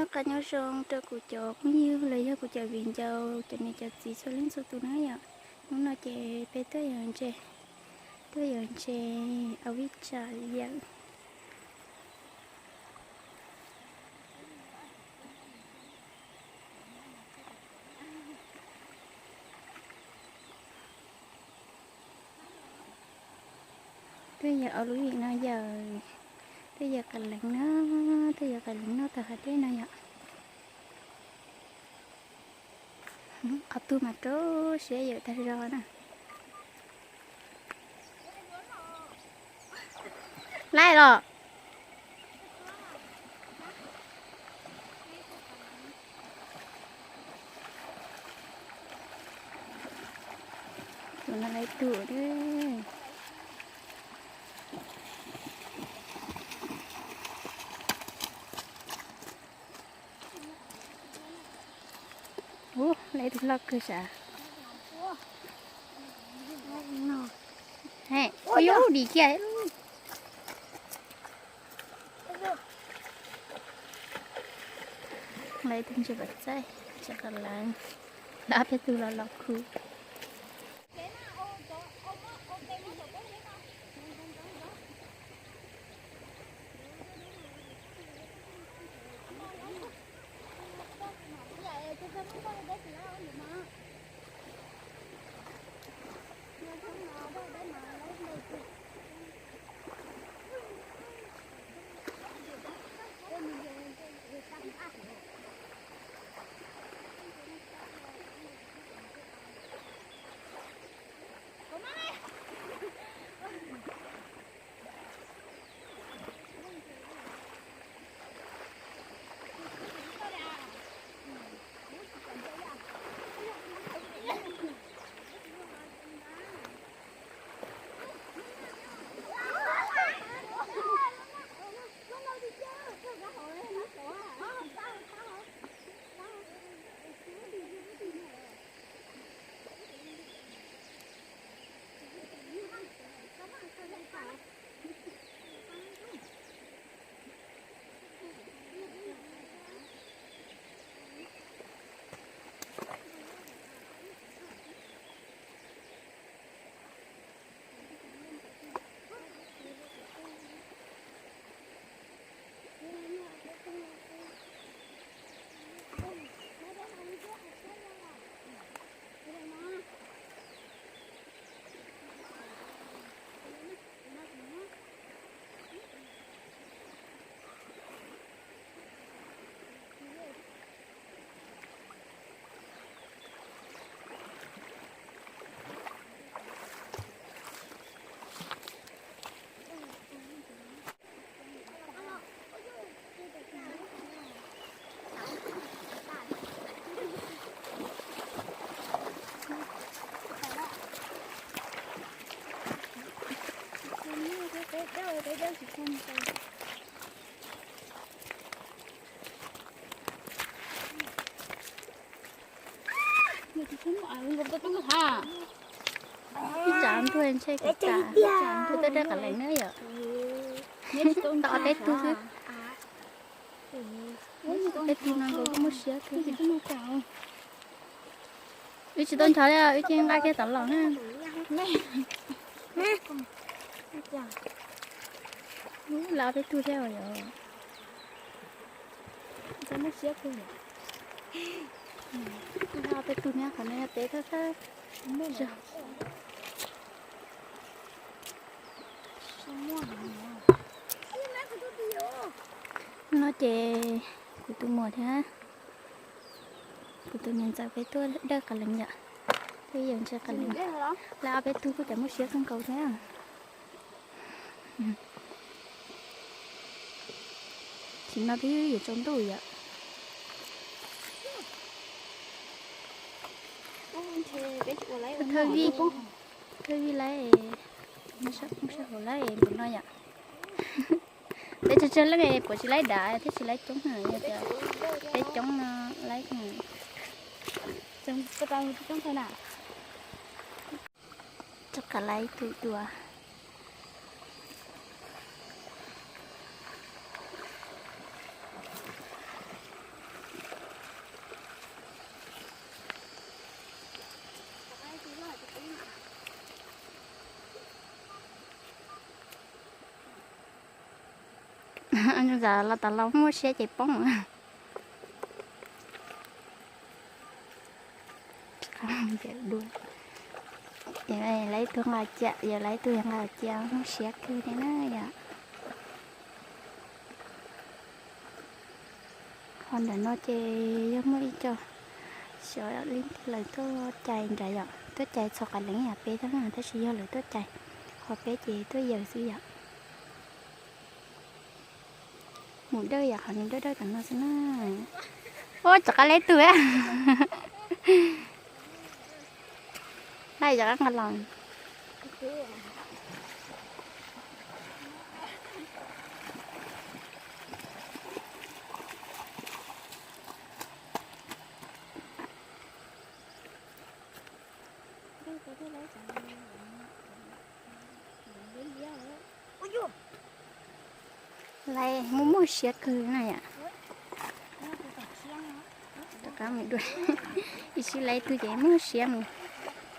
Noj qab nyob zoo rau kuv cov phooj ywg los yog kuv cov viv ncaus, cov niam cov txiv txhua leej txhua tus na yom. Hnub no ces peb tuaj yos ntses, tuaj yos ntses ua vij tsam yawm. Tuaj yos ua lub vij no yawm, tuaj yos qas leev no, tuaj yos qas leev noj tau hav dej no yom. Qhov twg mas rau siab yawm tag zog na. Laij los. Tus no laij tus. Ub, laij tus loj kawg sav. Ua yuav ub dim kiag. Laij tus ntses pom txaij, ntses qas leev, lawv ob peb tug los los khu. Ib tsam ntuj ntshe kuv kam, kuv twb dawb qas leev na yom. Tau ob peb tug xwb. Peb tug no nkaus kuj muaj siab kawg. Wb tsis tau nchov li, wb cia nqa kiag tom los na. Lawv ob peb tug thiab yom. Muaj siab kawg. Ob peb tug nyob qhov no yog peb thawj thawj. No ces kuv tus muam thiab kuv tus niam ntxawm peb tuaj dawb qas leev yom. Peb yuav ntses qas leev, lawv ob peb tug kuj cov muaj siab kawg nkaus thiab. Tam sim no twb yuav tsaus ntuj yom. Thawj vij, thawj vij laij, sab hauv laij npaum no yom. Peb tsawg tsawg leej puav tsis laij dav thiab tsis laij coob na, yog tias peb coob no laij. Rov qab laij tus dua. Los tom los muaj siab ces poob. Lawv ib tug nqa cia, yog lawv ib tug yog nqa cia muaj siab kawg li na yom. Ho ntawm no ces yog muaj ib co xyov leej twg lawv tuaj cais nrad yom, tuaj cais txog qas leev yam peb thiab na, tab sis yog lawv tuaj cais, ho peb ces tuaj yaws xwb yom. Mus dawj yam qhov nws dawj dawj tom no xwb na. Ua rov qab lawv ib tug, lawv rov qab nqa los. Lawv muaj muaj siab kawg na yom. Rov qab mus dua, ib sij lawv ib tug ces muaj siab mus,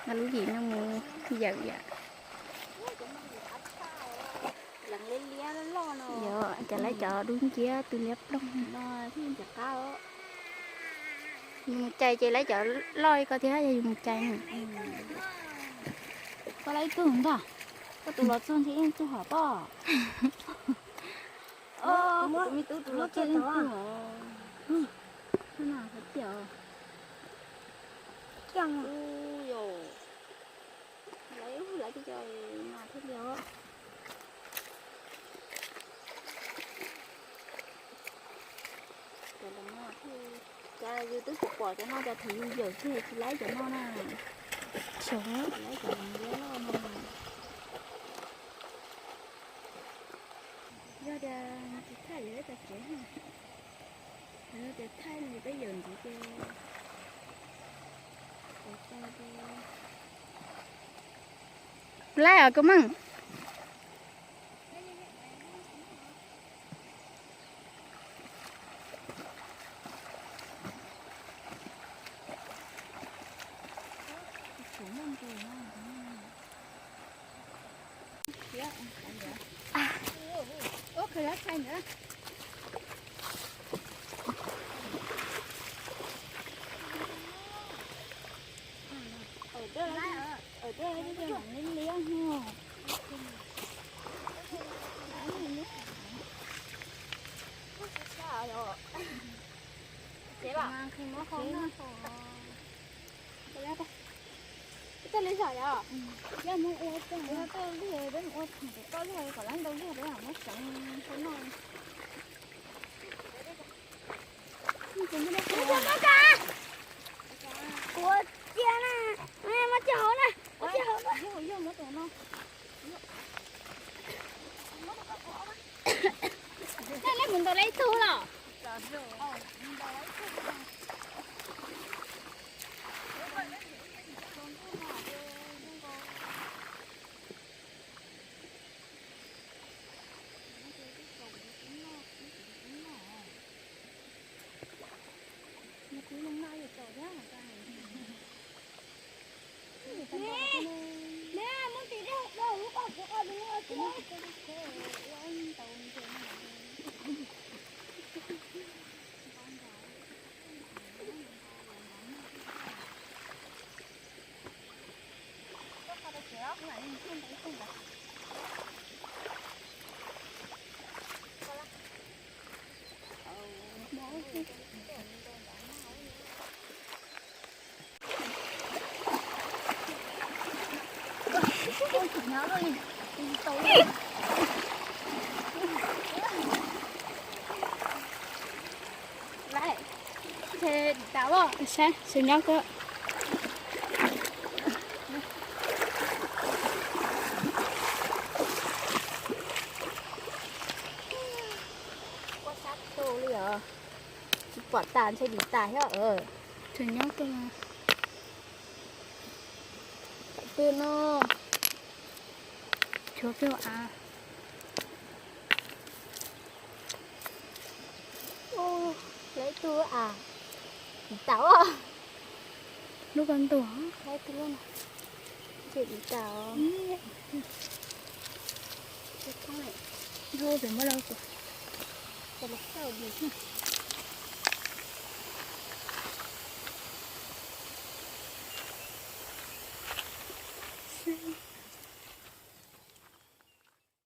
nqa lub yim no mus yawm yom. Yog cov lawv cov dub nciab tw liab ploog. Yus mus cais ces lawv cov loj li ko thiab yog yus mus cais na. Koj lawv ib tug ntag, koj tus los txog ntshe yeej tug hom pob. Tus me tub tus los txog ntag. Lawv, lawv cov mas thiaj li os. Cov no thiaj, cas yus twb pom pom cov no cas thaum yus yawm kiag tsis laib cov no na. Tsis laib cov ntawd loj no. Yog tias tsis thaij yuav ib txoj tsev, yog tias thaij no ces peb yawm ntxiv ces, laib os koj Meej. Ib txoj li zom yom. Yog muab ua txog ua txoj liag peb mus ua txog tom toj liag kom lawv ntau liag peb mam muab seev ua noj. Ua cia na, muab cia hauv na, ua cia hauv na. Nej, nej mus ntaus lawv ib tug los? Saib, sawv nyob koj. Tsis pom tas ntshe dim tas thiab. Sawv nyob koj. Twg no? Tshuav peb av. Lawv ib tug av, dim tas os. Lub ko ntuag, lawv ib tug lub no, ntshe dim tas os. Nrho pem muab lawv tus. Los kawg mus xwb.